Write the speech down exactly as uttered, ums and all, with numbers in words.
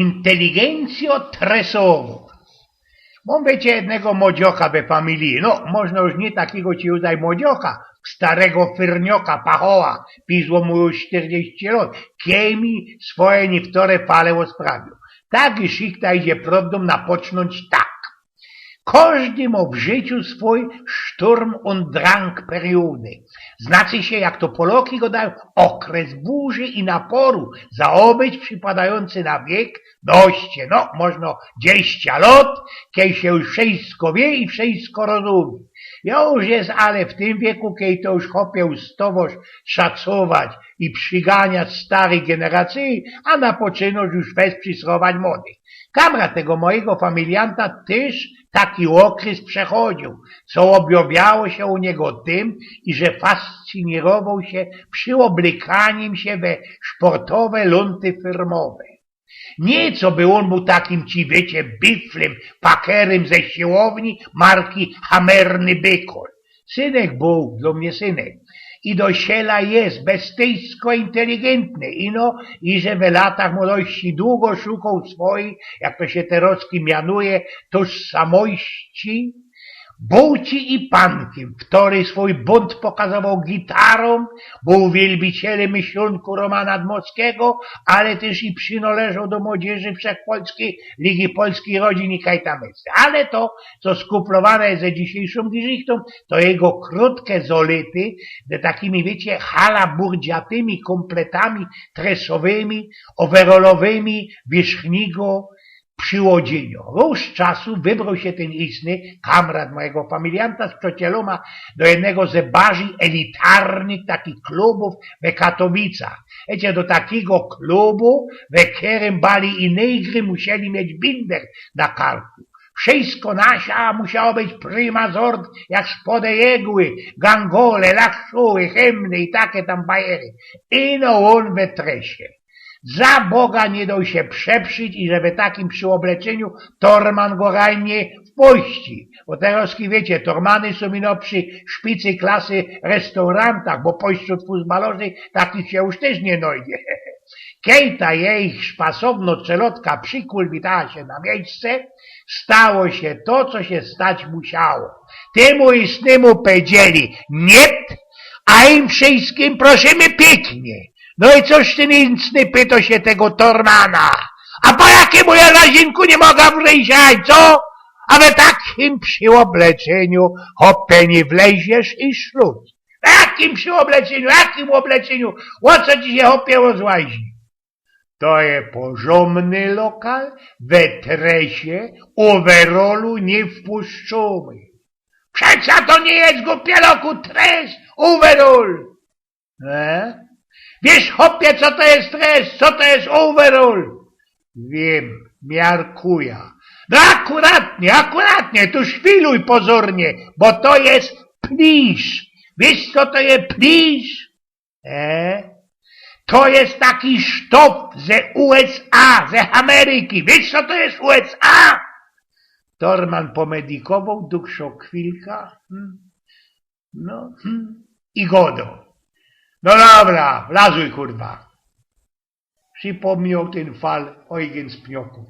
Inteligencjo tresowo. Mōm, wiycie, jednego młodzioka we familiji. No, można już niy takigo ci uznać młodzioka, starego fyrnioka, pachoła, pizło mu już sztyrdziści lot. Kej mi swoje niywtore fale ôsprawiōł. Tak i szichta idzie prowdōm napoczōnć tak. Kożdy mŏ w życiu swōj Sturm und Drang periody. Znaczy sie, jak to Poloki gŏdajōm, ôkres burzy i naporu, zaobyć przypadajōncy na wiek, doście, no, można dziesięć lot, kej sie już wszysko wiy i wszysko rozumie. Jŏ już jest ale w tym wieku, kej to już, chopie, ustawŏsz szacować i prziganiać stary generacyji, a napoczynŏsz już wesprzeć, srować młodych. Kamrat tego mojigo familianta tyż taki ôkres przechodziył, co ôbjŏwiało sie u niego tym, iże fascynirowoł sie prziôblykaniym sie we szportowe lunty fyrmowe. Niy coby ôn bōł takim, ci wiycie, biflym, pakerym ze siłowni marki Hamerny Bykol. Synek bōł dlŏ mie synek. I do siela jest bestyjsko inteligentny, ino, iże we latach młodości dugo szukoł swojij, jak to sie terŏzki mianuje, tożsamojści, bōłci i pankym, wtory swōj bunt pokazowoł gitarōm, bōł wielbicielym myślōnku Romana Dmowskigo, ale tyż i przinŏleżoł do młodzieży Wszechpolskij Ligi Polskij Rodzin i kaj tam jeszcze. Ale to, co skuplowane jest ze dzisiejszōm gierzichtōm, to jego krōtke zolity ze takimi, wiycie, halaburdziatymi kompletami tresowymi, overallowymi, wierzchnigo prziłodziyniŏ. Rōz czasu wybroł sie tyn istny kamrat mojigo familianta z przŏcielōma do jednego ze barzij elitarnych takich klubōw we Katowicach. Wiycie, do takigo klubu, we kerym bali i negry musieli mieć binder na karku. Wszysko na siana musiało być prima sort, jak spod igły, gangole, lachszuły, hymny i take tam bajery. Ino ôn we tresie. Za Boga niy doł sie przeprzić, iże we takim prziôbleczyniu torman go rajnie wpuści. Bo terŏzki, wiycie, tormany sōm ino przi szpicy klasy restaurantach, bo pośrōd fusbalorzy takich sie już tyż niy nojdzie. Kej ta jejich szpasownŏ celotka przikulwitała sie na miyjsce, stało sie to, co sie stać musiało. Tymu istnymu powiedzieli: „Niy”, a im wszyjskim: „Prosimy piyknie”. No i coś tyn istny pytŏ sie tego tormana: „A po jakymu jŏ na zimku niy moga wryziać, co? A we takim prziôbleczyniu, chopie, niy wleziesz i szlut”. W jakim prziôbleczyniu, jakim ôbleczyniu? Ô co ci sie, chopie, rozłazi? To je porzōndny lokal, we tresie, overallu niy wpuszczōmy. Przeca to niy jest, głupieloku, tres, overall. E? Wiysz, chopie, co to jest tres, co to jest overall? Wiym, miarkuja. No akuratnie, akuratnie, tu szwiluj pozornie, bo to jest plisz. Wiysz, co to je plisz? E? To jest taki sztof ze U S A, ze Ameryki. Wiysz, co to jest U S A? Torman pomedikowoł dukszo chwilka. Hmm. No, hmm. I gŏdŏ: „No dobra, wlazuj, kurwa”. Przipōmnioł tyn fal Eugen z Pniokōw.